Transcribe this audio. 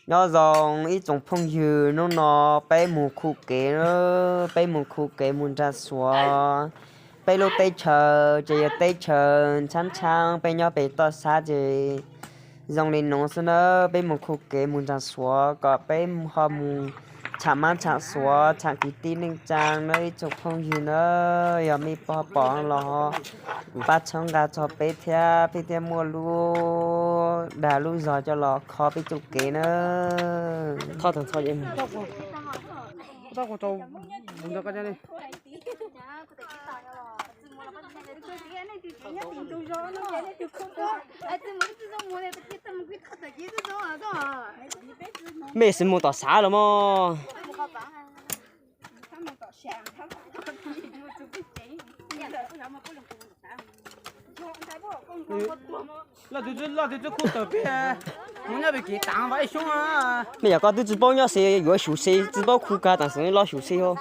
Nyob zoo ib tsoom phooj ywg, hnub no peb mus khu kev, peb mus khu kev mus nraag Suav. Peb lub teb chaws ces yog teb chaws ntxhab ntxhab, peb nyob pem toj sab ces zoo li nuav xwb na. Peb mus khu kev mus nraag Suav kom peb ho mus tsham mab tsham suav tsham kwv tij neej tsaa na ib tsoom phooj ywg na. Yog mej pom los pab txhawb nqa txog peb thiab, peb thiaj muaj lub dag lub zog coj los kho peb tsoom kev na. Mej xwb mus tom sav los mog. Loj tus twb, loj tus twb kub tawm peb mus nyob pem kev taav vas ib xyoob. Mej yog koj twb tsi paub nyob xwb yuav xyuv xwb, tsi paub khu kag taam sim loj xyuv xwb hos.